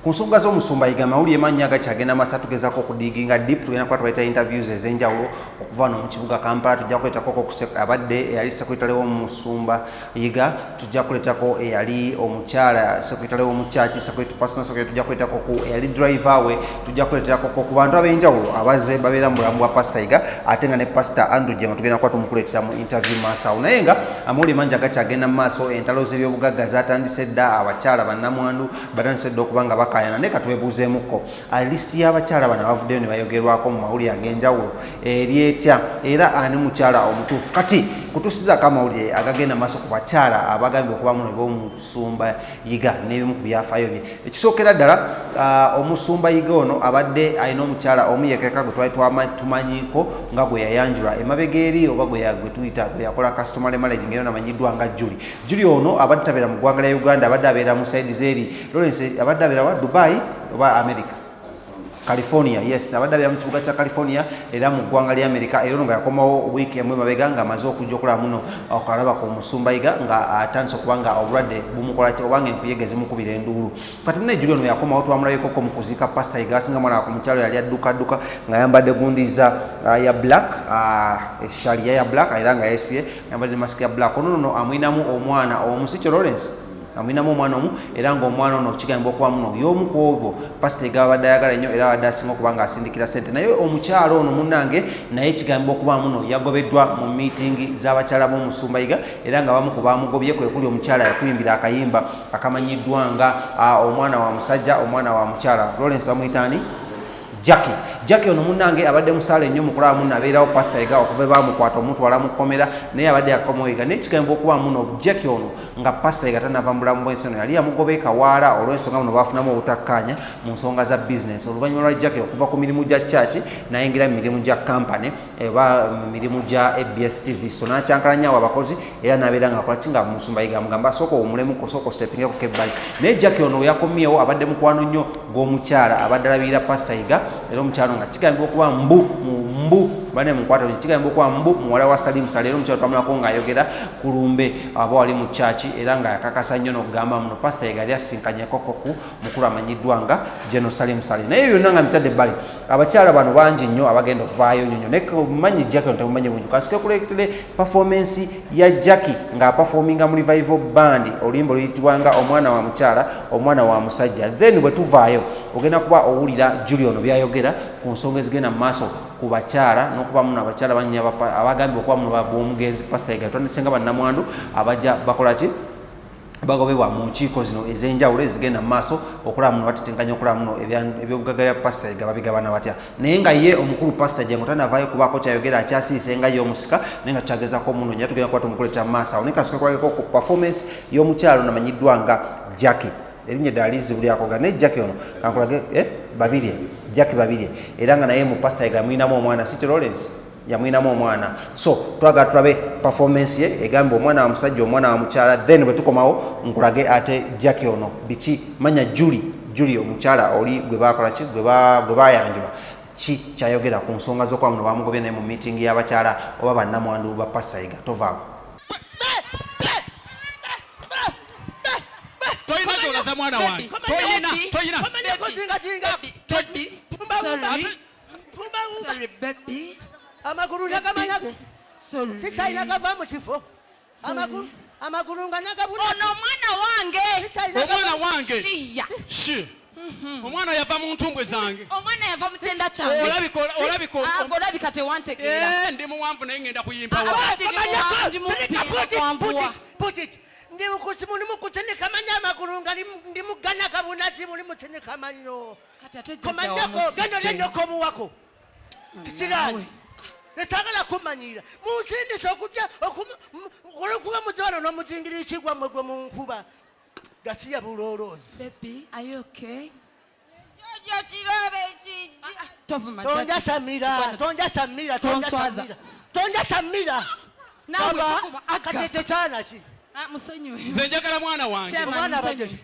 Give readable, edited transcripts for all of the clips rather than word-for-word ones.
Ku nsonga z'omusumba Yiga, amawulire mannya agakyagenda masa, tugezako okudiginga deep. Tugenda kuba tubayita interviews ez'enjawulo okuva wano mu kibuga Kampala. Tujja kuleetako abadde eyali secretary w'omusumba Yiga, tujja kuleetako eyali omukyala secretary w'omukyaki, personal secretary, tujja kuleetako ku eyali driver we, tujja kuleeterako ku bantu ab'enjawulo abazze babeera mu bulamu bwa Pastor Yiga, ate nga ne Pastor Andrew Jengo tugenda kuba tumukuleetera mu interview maaso awo. Naye nga amawulire mangi agakyagenda mu maaso, entalo z'ebyobugagga zatandise dda, abakyala bannamwandu batandise dda okuba nga bakaayana. Naye katwebuuzeemukko, lisiti y'abakyala bano abavuddeyo ne bayogerwako mu mawulire ag'enjawulo eri etya, era ani mukyala omutuufu? Kati kutuusizaako amawulire agagenda maaso ku bakyala abagambibwa okuba muno b'omusumba Yiga n'ebimu ku byafaayo bye. Ekisookera ddala, omusumba Yiga ono abadde alina omukyala omu yekeka gwe twali tumanyiiko nga gwe yayanjula emabega eri, oba gwe tuyita gwe yakola customary marriage, ng'era namanyiddwa nga Julie. Julie ono abadde tabeera mu ggwanga lya Uganda, abadde abeera mu side z'eri. Lawrence, abadde abeera wa? Dubai oba America? California, yes, abadde abeera mu kibuga kya California era mu ggwanga lya America. Era ono nga yakomawo wiiki emu emabega ng'amaze okujja okulaba muno, okalaba ku musumba Yiga nga atandise okuba nga obulwadde bumukola ki, oba nga enkuyege zimukubira enduulu. Kati mune Julie ono yakomawo, twamulabikoko mu kuziika Pastor Yiga. Asinga mwana ku mukyalo yali addukadduka ng'ayambadde gundiza ya black, eshaliya ya black, era nga yeesibye, yambadde mask ya black. Ono nono amwinamu omwana omu, si kyo Lawrence? Amwinamu omwana omu, era ng'omwana ono kigambibwa okuba muno y'omu ku ogwo Pasita Yiga abadde ayagala ennyo, era abadde asinga okuba ng'asindikira ssente. Naye omukyalo ono munnange naye kigambibwa okuba muno yagobeddwa mu miitingi z'abakyala b'omusumba Yiga, era nga bamu ku baamugobye kwe kuli omukyala yakuyimbira akayimba akamanyiddwa nga omwana wa musajja, omwana wa mukyala. Lawrence, bamuyita ani? Jackie. Jackie ono munnange abadde musaale nnyo mu kulaba munno abeerawo Pasita Yiga okuva baamukwata omutwala mu kkomera, naye abadde yakomawo Yiga. Naye kigambibwa okuba muno Jackie ono nga Pasita Yiga tanava mu bulamu bw'ensi eno yali yamugoba e Kawaala olw'ensonga muno baafunamu obutakkaanya mu nsonga za bizinensi. Oluvannyuma lwa Jackie okuva ku mirimu gya church n'ayingira mu mirimu gya kampani oba mu mirimu gya ABS TV, so n'akyankalanya awo abakozi, era n'abeera ng'akola ki, nga musumba Yiga amugamba asooka owummulemu, osooka ostepingeko ebbali. Naye Jackie ono we yakomyewo abadde mukwano nnyo gw'omukyala abadde alabirira Pasita Yiga, era omukyala nga kigambibwa okuba mbu bane mukwata, kigambibwa okuba mbu muwala wa Salim Saleh. Era omukyala twamulako ng'ayogera ku lumbe aba wali mu church, era nga yakakasa nnyo n'okugamba muno Pasita Yiga yali asisinkanyeko ku mukulu amanyiddwa nga General Salim Saleh. Naye byonna nga mitadde ebbali, abakyala bano bangi nnyo abagenda okuvaayo nnyo nnyo. Naye mumanyi Jackie ono temumanyi bulungi. Kasike kuleetere performance ya Jackie ng'aperforminga mu revival band oluyimba oluyitibwa nga omwana wa mukyala, omwana wa musajja. Then bwe tuvaayo ogenda kuba owulira Julie ono byayogera ku nsonga ezigenda mu maaso ku bakyala n'okuba muno abakyala bannya abagambibwa okuba muno b'omugenzi Pastor Yiga. Twandise nga bannamwandu abajja bakola ki, bagobebwa mu nkiiko zino ez'enjawulo ezigenda mu maaso okulaba muno batetenkanya okulaba muno ebyobugagga bya Pasita Yiga babigabana batya. Naye nga ye omukulu Pasita Jengo tanavaayo kubaako kyayogera, akyasirise nga ye omusika, naye nga tukyagezako omunoonya, tugenda kuba tumukuleetera mu maaso awo. Naye kasooke kulageko ku performance y'omukyalo namanyiddwa nga Jackie. Erinnya eddala lizibu lyakoga, naye Jackie ono kankulage, Babirye, Jackie Babirye, era nga naye mu Pasita Yiga mulinamu omwana, City Lawrence yamwinamu omwana. So twagala tulabe performance ye egamba omwana wa musajja, omwana wa mukyala. Then bwe tukomawo nkulage ate Jackie ono biki, manya Julie, Julie omukyala oli gwe bakola ki, gwe bayanjula, ki kyayogera ku nsonga z'okuba muno bamugobye naye mu meeting y'abakyala oba bannamwandu ba Pastor Yiga. Tovaawo. Toyina gy'olaza mwana wange, toyina, toyina. Sorry, baby. Amagulu nagamanya Sorry. Sikyalina gava mu kifo. Amagulu amagulu nga nagabula. Ono omwana wange. Omwana wange. Shiya. Shi. Omwana yava mu ntumbwe zange. Omwana yava mu kyenda kyange. Olabika olabika. Olabika tewantegeera. Ndi muwanvu naye ngenda kuyimpa. Ndi mumpi kwanvuwa. Put it. Ndi mukusinika manyo amagulu nga ndi mugana kabunazi muli musinika manyo. Komanyako genda olye nnyoko obuwako kisiraani esagala kumanyira munsindisa okujja olwokuba muzi wano n'omuzingira ekigwa mmwe gwe munkuba gasiya bulooloozi. Tonjasamira, tonjasamira, tonjasamira, tonjasamira. Kati ekyo kyana ki? Nze njagala mwana wange. Omwana abadde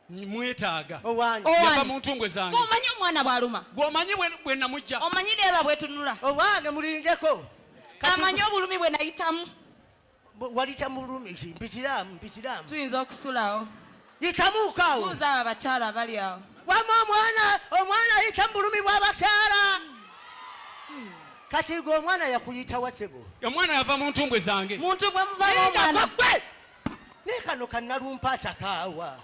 Mwetaaga. Owange. Yava mu ntumbwe zange. Omanyi omwana bw'aluma. Gw'omanyi bwe namujja. Omanyi leeba bwetunula. Owange mulindeko. Amanyi obulumi bwe nayitamu. Walita mu bulumi ki? Mpitiramu, mpitiramu. Tuyinza okusulawo. Yitamuuko awo. Buuza abo abakyala abali awo. Wama omwana ayita mu bulumi bw'abakyala. Kati gwe omwana yakuyita wa ssebo? Omwana yava mu ntumbwe zange. Mu ntumbwe muvamu omwana. Gwe! Naye kano kannalumpa atakaawa.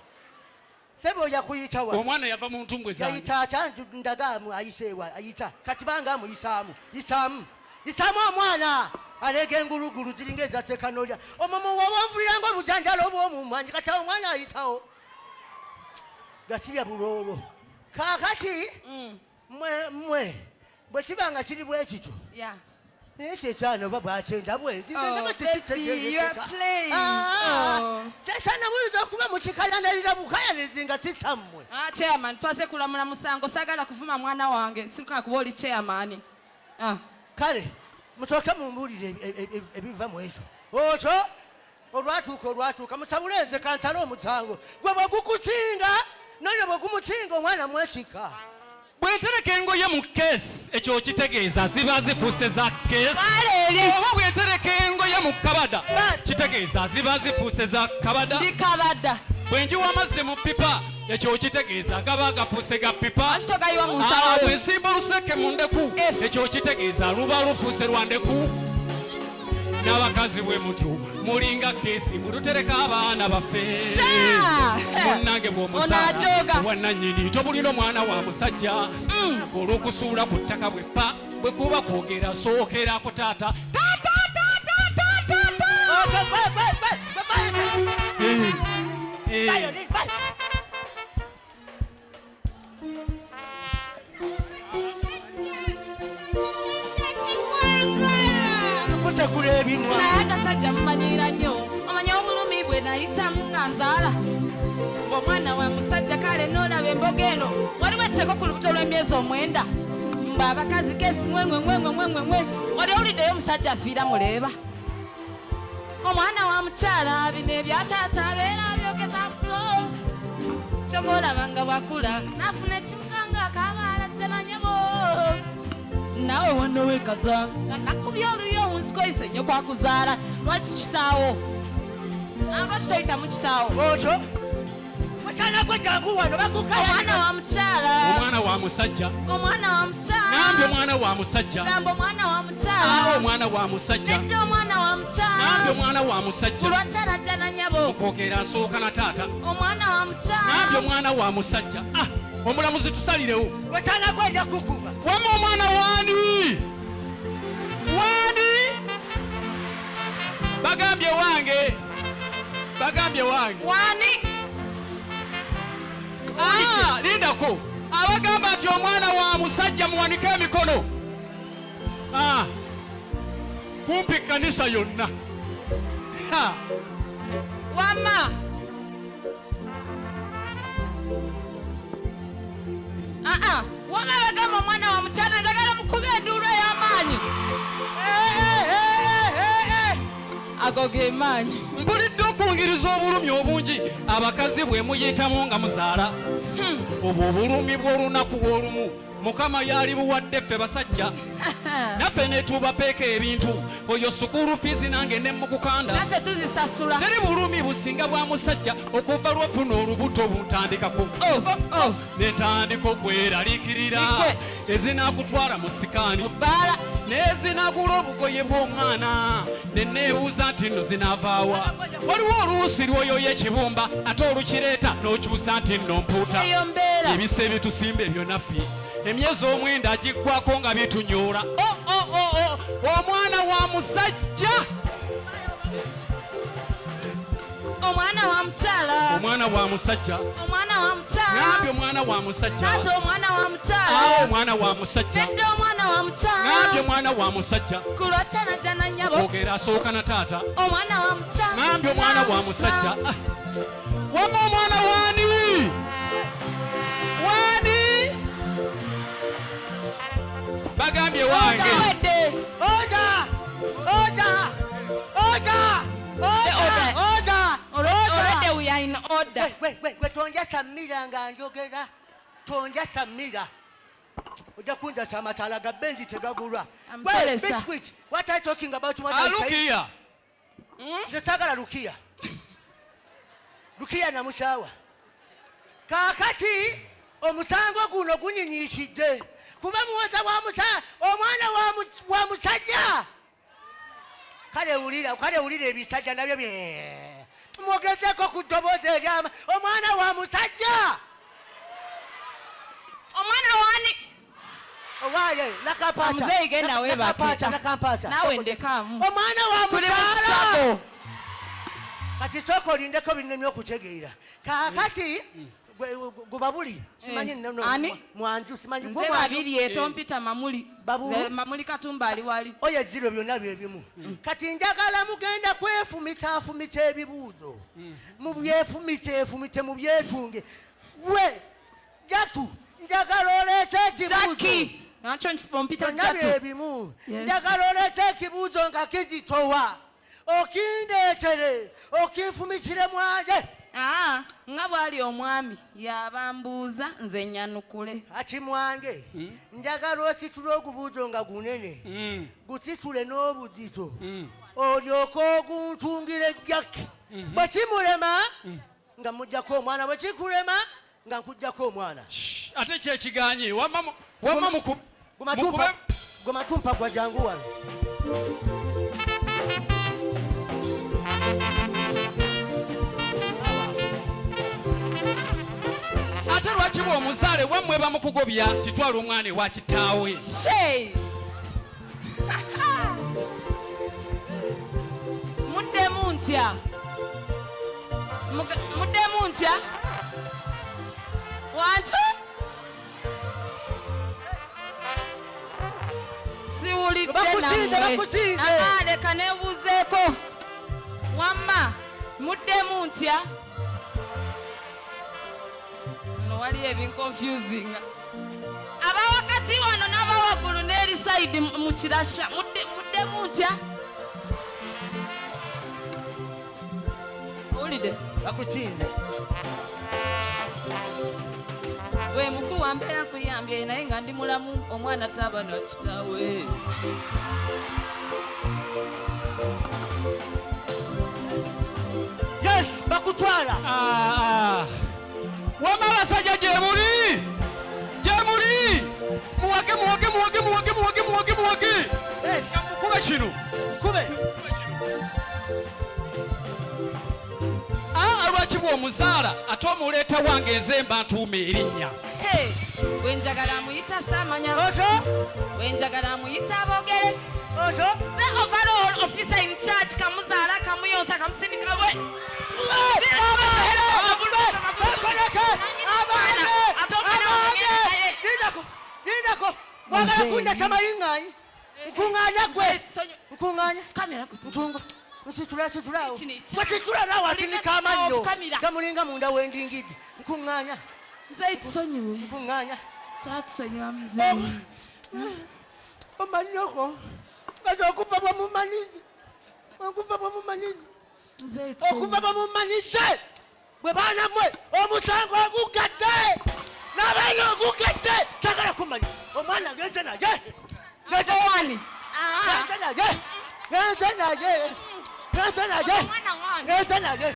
Ssebo yakuyita wa? Omwana yava mu ntumbwe zange. Yayita atya? Ndaga ayiseewa, ayita. Kati banga amuyisaamu. Yisaamu. Yisaamu omwana. Aleega engulugulu ziringa eza Ssekanolya. Omwo muwawonvulira ng'obujanjalo obw'omumwanyi. Kati awo omwana ayitawo. Gasiya buloolo. Kaakati, mmwe, bwe kiba nga kiri bwe kityo. Naye kye kyana oba bwakyenda bwenzi, nze Oh, ndaba baby, tekitegeerekeka. you are playing. Oh. Kyekyana muyinza okuba mukikayanirira bukayanirizi nga kisammwe. Chairman, twaze kulamula musango, saagala kuvuma mwana wange, sirika kuba oli chairman. Kale, musooke mumbuulire ebiva mu ekyo. Okyo, olwatuuka, musabule nze kansale omusango. Gwe bwe gukusinga, n'ono bwe gumusinga omwana mwekika. Bwe ntereka engoye mu keesi, ekyo kitegeeza ziba zifuuse za keesi. Kale eri. Oba bwe ntereka engoye mu kabada, kitegeeza ziba zifuuse za kabada. Ndi kabada. Bwe njiwa amazzi mu ppipa, ekyo kitegeeza gaba gafuuse ga ppipa. Lwaki togayiwa mu nsawo yo? Bwe nsimba oluseke mu ndeku, F. ekyo kitegeeza luba lufuuse lwa ndeku. N'abakazi bwe mutyo mulinga keesi, mututereka abaana baffe. Sha! Munnange bw'omuzaala, Onaajoga. wannannyini tobulina omwana wa musajja. Olw'okusuula ku ttaka bwe ppa, bwe kuba kwogera sookera ku taata. Taata, taata, taata, taata. Okyo, gwe, gwe, gwe, gwe, gwe. Bayo, ni, bayo. Kusekula ebimwa. Naye akasajja mumanyira nnyo. Omanya obulumi bwe nayitamu nga nzaala. Ng'omwana wa musajja kale n'olaba emboga eno. Waliwo etteeka ku lubuto lw'emyezi 9. Mbu abakazi kesi mwe, mwe, mwe, mwe, mwe, mwe, mwe. Wali owuliddeyo omusajja afiira muleeba. Omwana wa mukyala bino ebya taata abeera abyogeza buto. Ky'oba olaba nga bw'akula n'afuna ekimukanga akabaala ajja na nnyabo. Naawe wano weekaza nga nakubye oluyi owunsiko oyise nnyo kwakuzaala. Lwaki kitaawo? Lwaki toyitamu kitaawo? Okyo? Mukyala gwe jangu wano bakukaya. Omwana wa mukyala. Omwana wa musajja. Omwana wa mukyala. Nambye omwana wa musajja. Gamba omwana wa mukyala. Omwana wa musajja. Nedda omwana wa mukyala. Nambye omwana wa musajja. Lwaki alajja na nnyabo? Okwogera nsooka na taata. Omwana wa mukyala. Nambye omwana wa musajja. Omulamuzi tusalirewo. Mukyala gwe ajja kukuba. Wamma omwana waani? Waani? Bagambye wange. Bagambye wange. Waani? Lindako. Abagamba nti omwana wa musajja muwanike emikono. Kumpi kanisa yonna. Ha. Wamma. Wamma bagamba omwana wa mukyala njagala mukube enduulu ey'amaanyi. Ago ge maanyi. Mpulidde okungiriza obulumi obungi abakazi bwe muyitamu nga muzaala. Obwo obulumi bw'olunaku olumu Mukama yali buwadde ffe basajja. Naffe ne tubapeeka ebintu. Oyo sukulu fees nange ne mukukanda. Naffe tuzisasula. Teri bulumi businga bwa musajja okuva lw'ofuna olubuto buntandikako. Oh, oh. Ne ntandika okweraliikirira. Nikwe. Ezinaakutwala mu sikaani. Mu bbaala. N'ezinagula obugoye bw'omwana. Ne neebuuza nti nno zinaavaawa. Waliwo oluusi lw'oyoya ekibumba ate olukireeta n'okyusa nti nno mpuuta. Eyo mbeera. Ebisa ebitusimba ebyo naffe. Emyezi 9 giggwako nga bitunyoola. Oh, oh, oh, oh. Omwana wa musajja. Omwana wa mukyala. Omwana wa musajja. Omwana wa mukyala. Ngambye omwana wa musajja. Taata omwana wa mukyala. Omwana wa musajja. Nedda omwana wa mukyala. Ngambye omwana wa musajja. Ku lwaki anajja na nnyabo? Okwogera asooka na taata. Omwana wa mukyala. Ngambye omwana wa musajja. Wamma omwana waani? Waani? Bagambye wange. Okiwedde. Oja! Oja! Oja! The order. Oja! Already we are in order. We, we, we, tonjasa mmira nga njogera. Tonjasa mmira. Ojja kunjasa amataala ga Benzi tegagulwa. I'm Wait, sorry, sir. Biscuit, what are you talking about? What are you Lukia. saying? Nze saagala Lukia. Lukia namukyawa. Kaakati Omusango guno gunyinyiisidde kuba muwoza wa musa omwana wa musajja. Kale wulira, kale wulira ebisajja nabyo bye mwogezeko ku ddoboozi eryama omwana wa musajja. Omwana wani? Owaaye nakampaca. Muzeeyi genda weebake. Nakampaca, nakampaca. Naawe ndekaamu. Omwana wa Tuli mu mukyala. struggle. Kati sooka olindeko binnemye okutegeera. Kaakati gwe babuli simanyi Ani? mwanju simanyi Nze gwe mwanju. Babiri etompita Mamuli. Babulu? Mamuli Katumba ali wali. Oyo ziro byonna bye bimu. Kati njagala mugenda kwefumitaafumita ebibuuzo. Mubyefumiteefumite, mubyetunge. Gwe Jatu, njagala oleete ekibuuzo. Jackie. Nakyo ompita Byonna Jatu. bye bimu. Yes. Njagala oleete ekibuuzo nga kizitowa. Okindeetere, okinfumitire mwange. Aa, nga bw'ali omwami yabambuuza nze nyanukule. Ati mwange, njagala ositule ogubuuzo nga gunene, gusitule n'obuzito, olyoke oguntungire Jackie. Bwe kimulema nga muggyako omwana, bwe kikulema nga nkuggyako omwana. Shh, ate kyekiganye wamma wamma mukube. Gumatumpa gwa jangu wano. Ate lwaki bw'omuzaale wammwe bamukugobya titwala omwana ewa kitaawe? Shey! Muddemu ntya? Muddemu ntya? Wantu? Siwulidde Bakusinze, nammwe. bakusinze. Aa, leka neebuuzeeko. Wamma, muddemu ntya? Wano waliyo ebinconfusinga. Abawakati wano n'abawaggulu n'eri side mu kirasha. Muddemu ntya? Owulidde? Bakusinze. We mukulu wambeera nkuyambye naye nga ndi mulamu omwana taba na kitaawe. Yes, bakutwala. Wamma abasajja gye muli, gye muli, muwage, muwage, muwage, muwage, muwage, muwage, muwage. Yes. Mukube kino. Kube. Aa, lwaki bw'omuzaala ate omuleeta wange nze mba ntuuma erinnya? Hey, wenjagala amuyita saamanya. Otyo? Wenjagala amuyita aboogere. Otyo? The overall officer in charge kamuzaala kamuyonsa kamusindika bwe. Bakoleke! Abange! Abange! Lindako! Lindako! Mwagala Muzeeyi. kunjasa mayiŋŋanyi? Nkuŋŋaanya gwe! Nkuŋŋaanya. Kamera kutu. Ntunga. Nsitula, nsitula awo. Kino ekya- Bwe situla naawe atinika amannyo. Ofukamira. Gamulinga munda w'endingidi. Nkuŋŋaanya. Muzeeyi tusonyiwe. Nkuŋŋaanya. Kyatusonyiwa muzeeyi. Omanyoko. Kati okuva bwe mumanyize. Okuva bwe mumanyize. Muzeeyi Okuva tusonyiwe. bwe mumanyize. Bwe baana mmwe omusango ogugadde. N'abaana ogugadde. Sagala kumanya. Omwana ngenze naye. Ngenze Wani? Ah. Ngenze naye. Ngenze naye. Ngenze naye. Omwana wange. Ngenze naye.